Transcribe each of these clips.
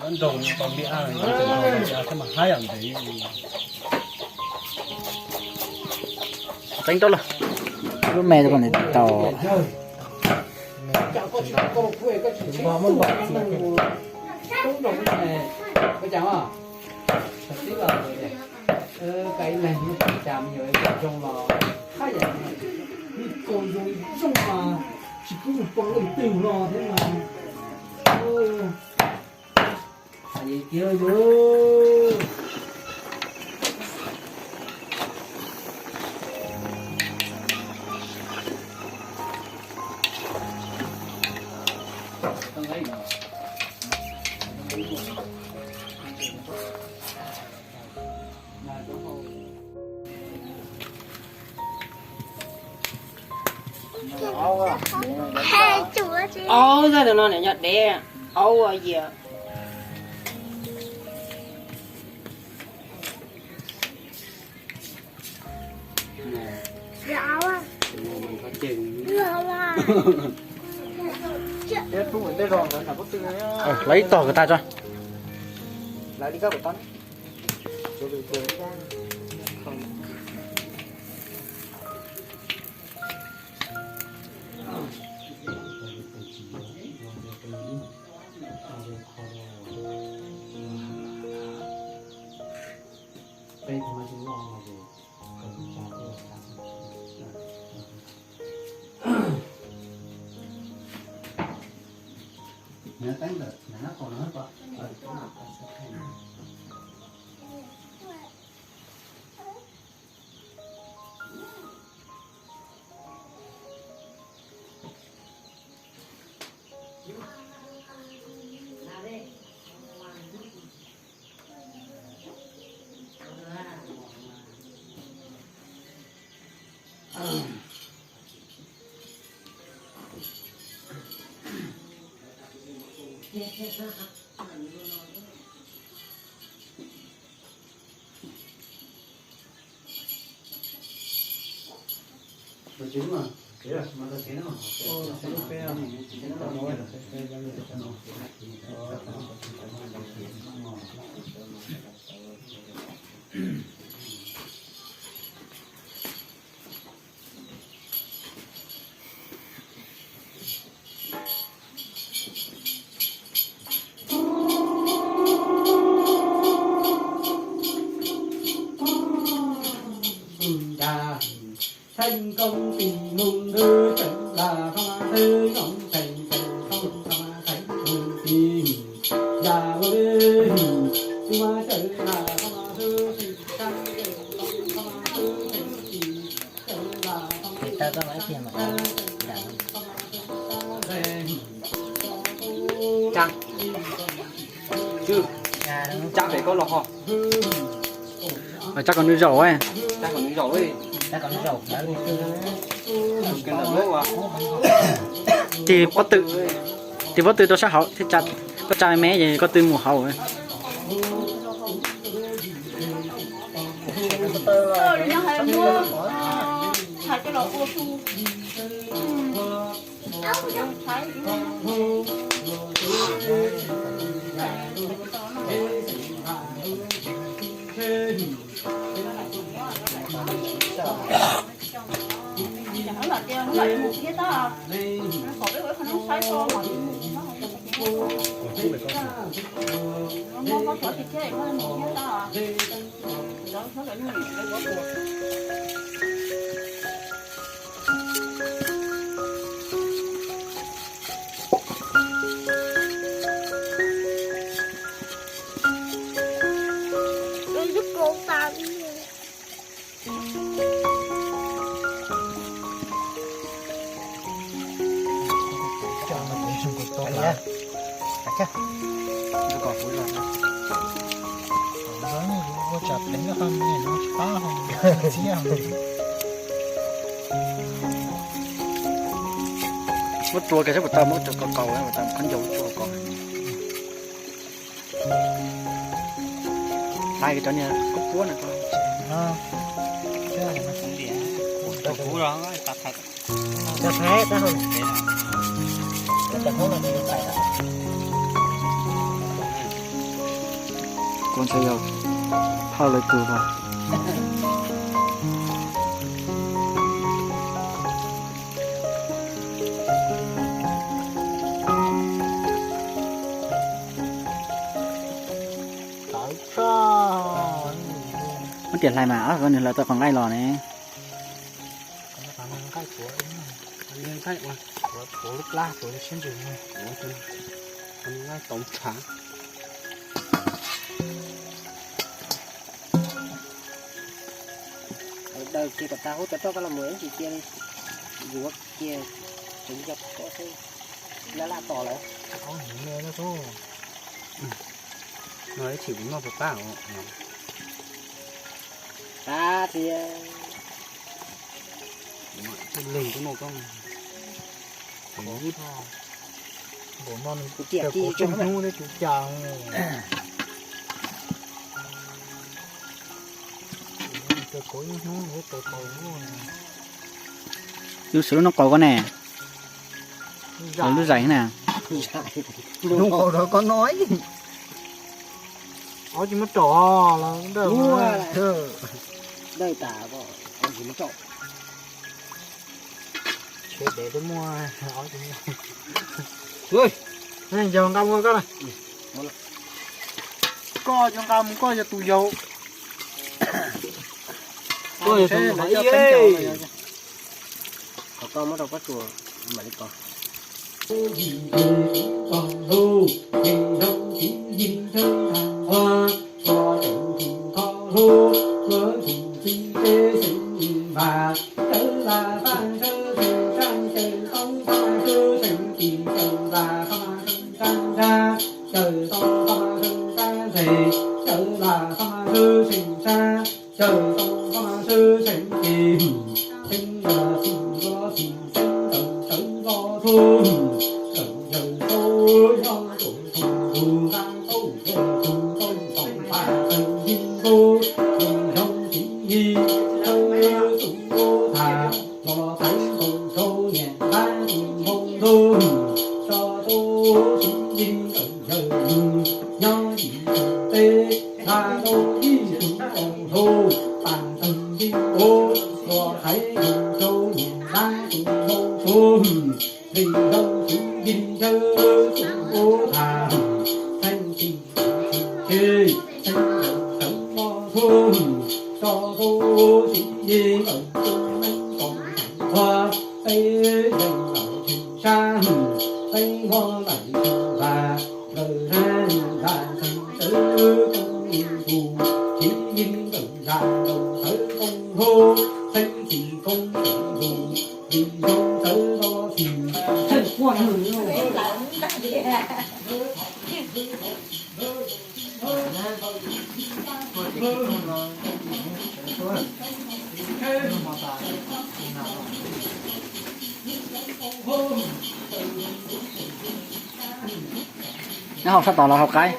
Nrog tau li a, nrog tau li a thiab mas hab yam ntev. Teeb rau lawm. Lub me rau kom nws tau. Aub, zaj tus no nws nyob dev, aub ua yias. Lawv ib tog kom tag tso. Tsab kom nws zaum, tsab kom nws zaum. Ces pob tw, ces pob tw rau sab hauv thiab, koj tsa me me ces koj tw mus hauv. Muab rua kiag saib puas tau, muab rua kaus kaus, puas tau qhov ncauj muab rua kaus. Hlais kiag cov niag kub puab no. Cov thaiv, cov thaiv, cov thaiv. Kuv ntshai yog phauj lawv tus os. Muab riam hlais mas ob ko nws hlawv tau qos nqaij los ne. Nqaij tuav, tuav lub plab tuav siab ntsws, nqaij tau ntshav. Daws kiag kom tag hub tau roj koj los mus ib ntsis cia li, yuav kiag tseem yog pob xwb, laj laj tos lawm. No ib chim kuv noj puas pab os. Pab tiag. Leeg koj noj koj. Npaum no nws kuv tiam ti cov hnub neb tus cas. Lub xwb lub noj qau koj ne. Lub zais na. Noj qau rau koj no. Ob tsis muab rau los dawj. Dawj tas, ob tsis muab rau. Tshuav dev twb muaj. Yog nqa mus koj na. Koj yog nqa mus koj yog tus yau. Koj yog tus yau. Kom koj muab rau pob tsuas mam li kos. Nyob hauv sab tod los hauv qaib.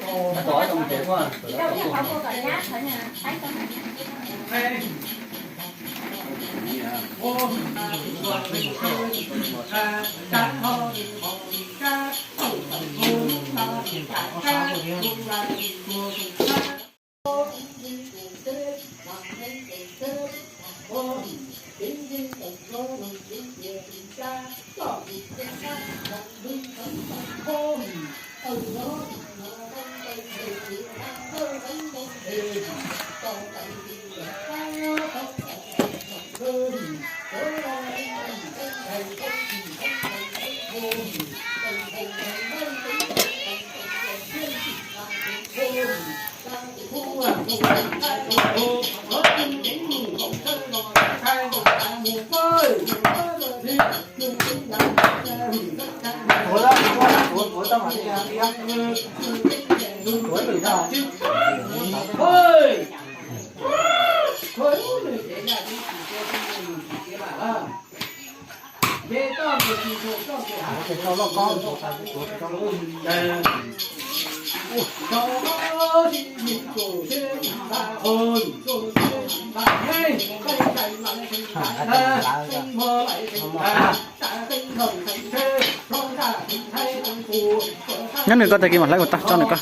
Nyob nws koj tag kis mas hlawv kuv tag tso nws koj.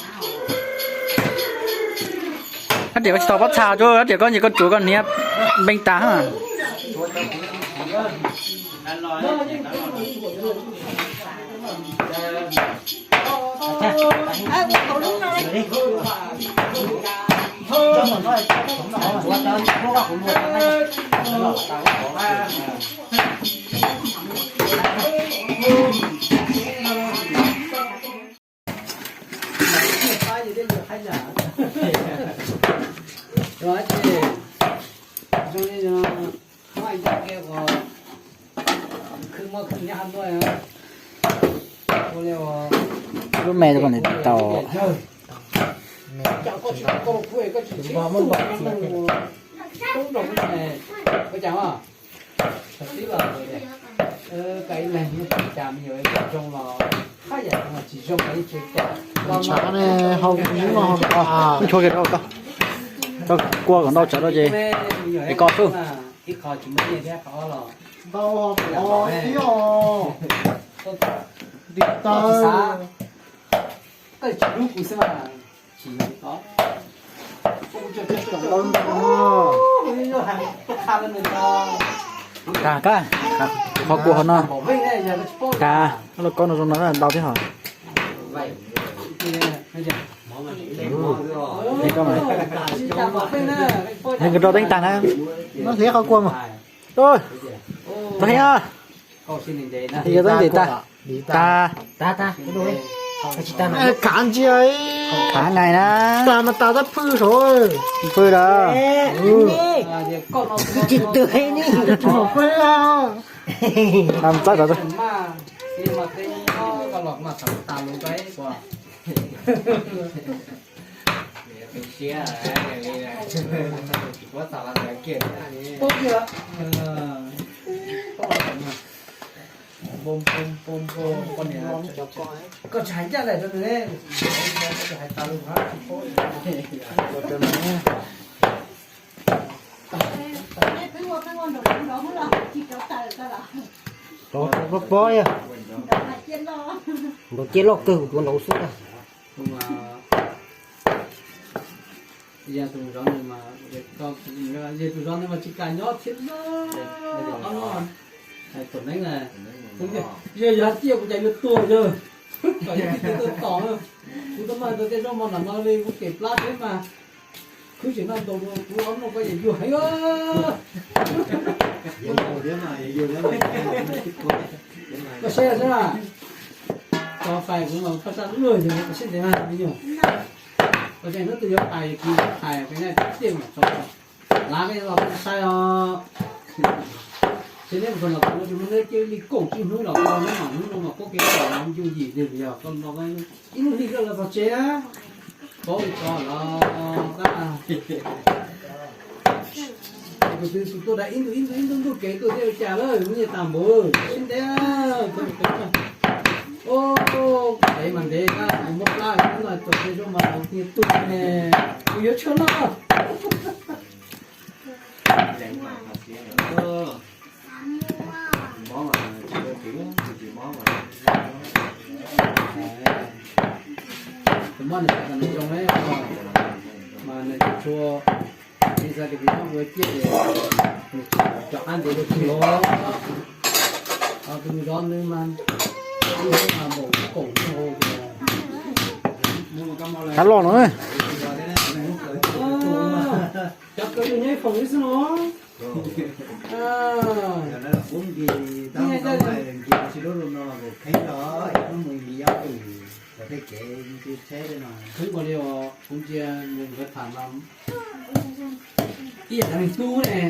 Hab tias koj tsis tau pob txha, hab tias koj nyiam koj tsuav koj niag npeej tas. Lub me rau kom nws tau. Tshav ne, hau ub no, ntshua kiag rau koj, koj kua kom ntau tsawv rau ces es koj xwb. Ntau hov, ntau thiab os. Ntim taw. Tag kab, qhov kua hauv no. Tag, lauj kaub no zoo no ntau thiab hos. Nkawd rau teeb tag na. Muab hliv qhov kua mus. Tag heev. Yog teeb ntim tag. Tag. Khav ntsia, khav nais na. Tas mas tas tab phwj saud. Phwj lawm. Ib tsis twg ni. Txawb tau. Koj tsis hais ncaj daim rau nws, koj tsis hais tas lus hab tsis paub. Pob pob, ntaus ciaj loj kawg, kuv tuav ntaus xwb. Yog tus zov nws mas, yog tus zov nws mas tsis kam nyob thiab na. Tom neeb na, yog yog hais tias kuv cas yuav tuag yawg, kom yog tus tuag tom, kuv tau mag tau tej zaub mov nram no li kuv kem plab thiab mas. Khwv tsis noj ntau dua, kuv ob noj koj yam yuag heev. Koj saib xwb na, tso fais kuv mas koj sab luag yog koj siab ntev na me nyuam. Koj tseem hnub twg yuav hais kiv hais peb na tiaj mam tso. Lav koj los koj saib os. Ces neb mus los kuv tus muaj neb cia li kaum tsib hnub los koj neb mam hnub no mas koj kev kom los ncu yim li yog koj los ib hnub hli koj los txog tsev na. Paub li ko los tab tus twg tus tuaj da ib ntu ib ntu ib ntu ntuj kev tuaj thiaj li cas lawm, kuv nyiam tas npaum siab ntev. Kev mas ntev, kuv muab plab no txog tej zaub mas kuv tiag tug ne, kuv yuav tshuaj noj. Tus muab nws tau nws zoo na, mas nws tsis tshua, nws xav tias kuv muab ua ciaj ces nws tsis rov qab ntev rau kuv los. Tus zov nws mas, mas npaum kaum ntau tias. Kav los no. Cov kawg yog nyob ib foom li xwb no. Kheev npaum li kuv ntsia nkawd tham mas ib yam li tub ne,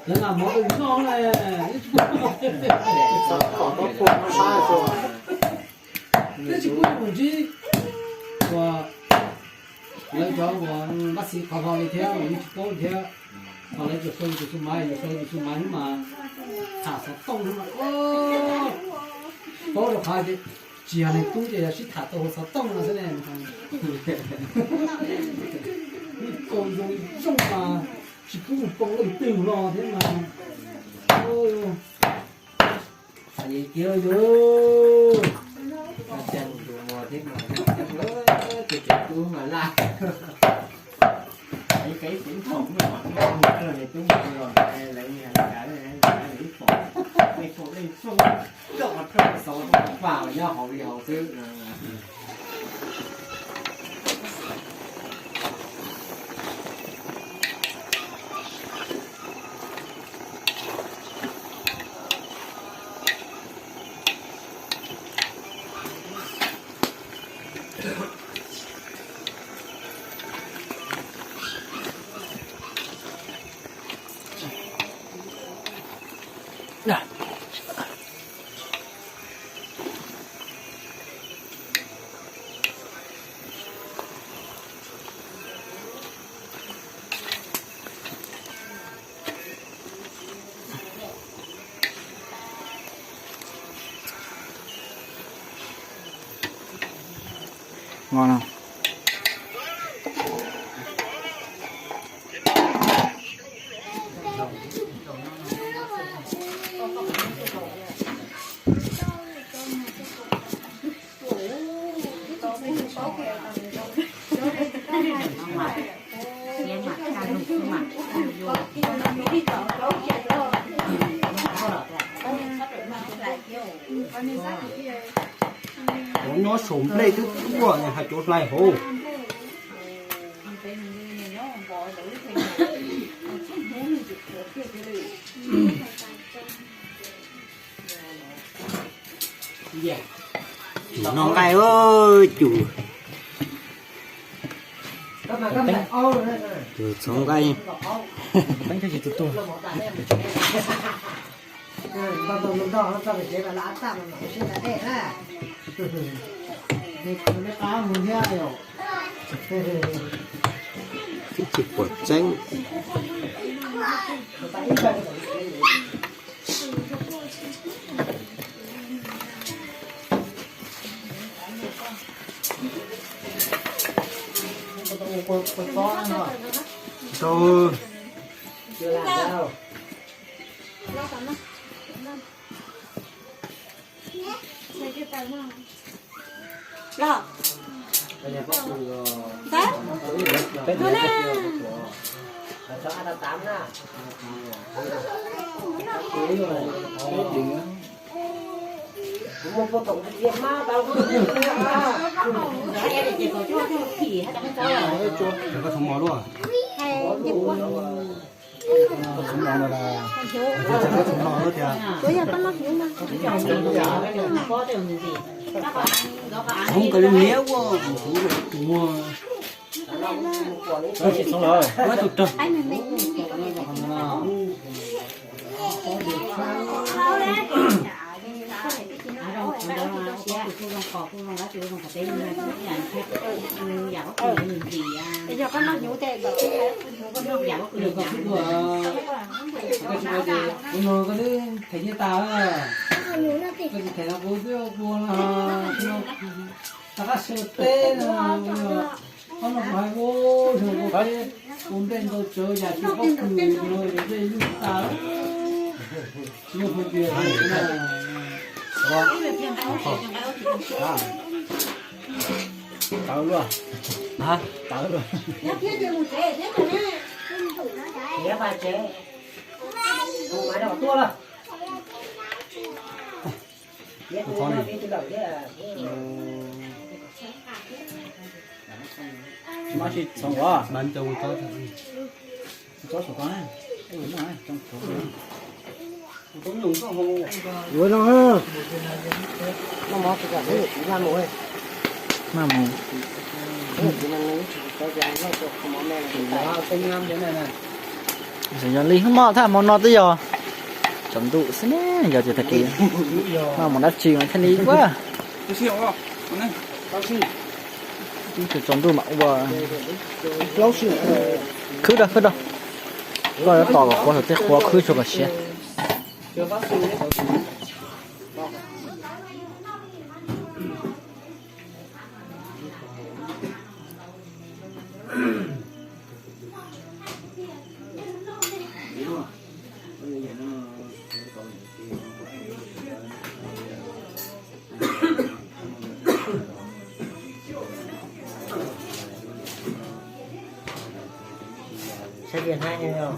lawv mas mov noj na, twb tsis pub mus ntsib uas lawv cov uas npab xis qhov hlo li thiab, yeej tsis paub thiab. Ho lawv tsuas sau tus xu maiv, yus sau tus xu maiv xwb mas tham xov tooj xwb mas paub rau qhov tias tsis yog neeg tub ces yog sib tham tau hauv xov tooj no xwb ne. Ib txo zoo zoo mas tsis pub mus poob leej twg los thiab mas. Tiag yus, tus mos thiab mas, tus tub mas laj. Tub mus los lawv ib pom, nej pom nej xauj, coj qhov rooj xauv pam nyob hauv li hauv xwb. Ngon no. Cov nyob saum nplej twb tuaj hais cov hlais hauv. Cus noj nqaij, cus, cus txhoov nqaij. Twb tsis pom tseeb. Los. Ntawd. Tus na. Koj txhoov mov luaj. Koj txhoov mov no las, koj txhoov mov luaj tias. Txhoov kawg li niab ua, txhoov ua. Tsis txhoov lawm, ua tus rog. Yog koj noj hnyuv tes, koj twb them nyiaj tas, koj tsis them no kuv twb ua no, rov qab sawv teb no. Qhov no kuv hais ua, yog ua teb ua nplej ntau tsawv yam tsis paub kws no yog nplej lwj tas. Tsis muaj hais tias tawv luaj, tawv luaj. Tsis muaj tsis txhoov os. Yuav no, noj mov tsis kam xwb, maj mus. Maj mus. Yog li hnub no thaj hmo no twb yog tsaus ntuj xwb ne, yog tias tag kis maj mus dab tsi mas thiaj li ua. Ib tug tsaus ntuj mam ua. Khwb rau, khwb rau. Koj yuav tos kom qhuav saum tej qhuav khwb tsuag kom siav. Saib tias hnab no yog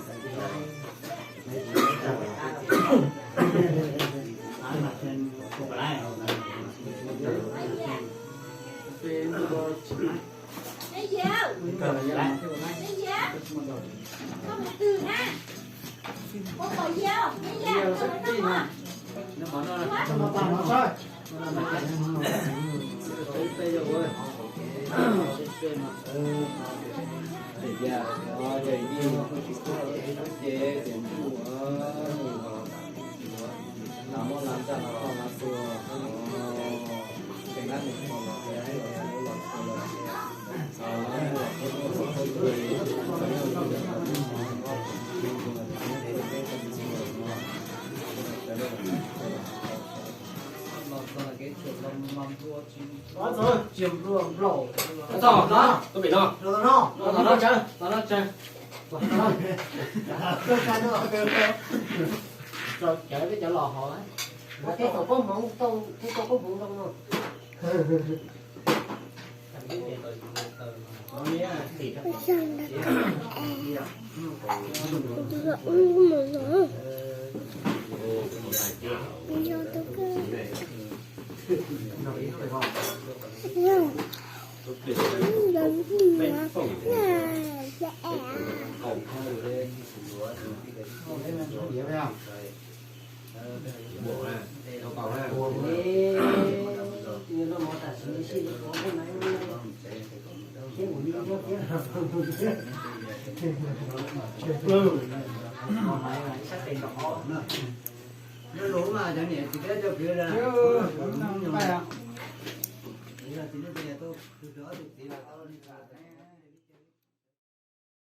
Cawv peb cov los hauv, ua teb tau koob hmoov, tau koob hmoov zoo no.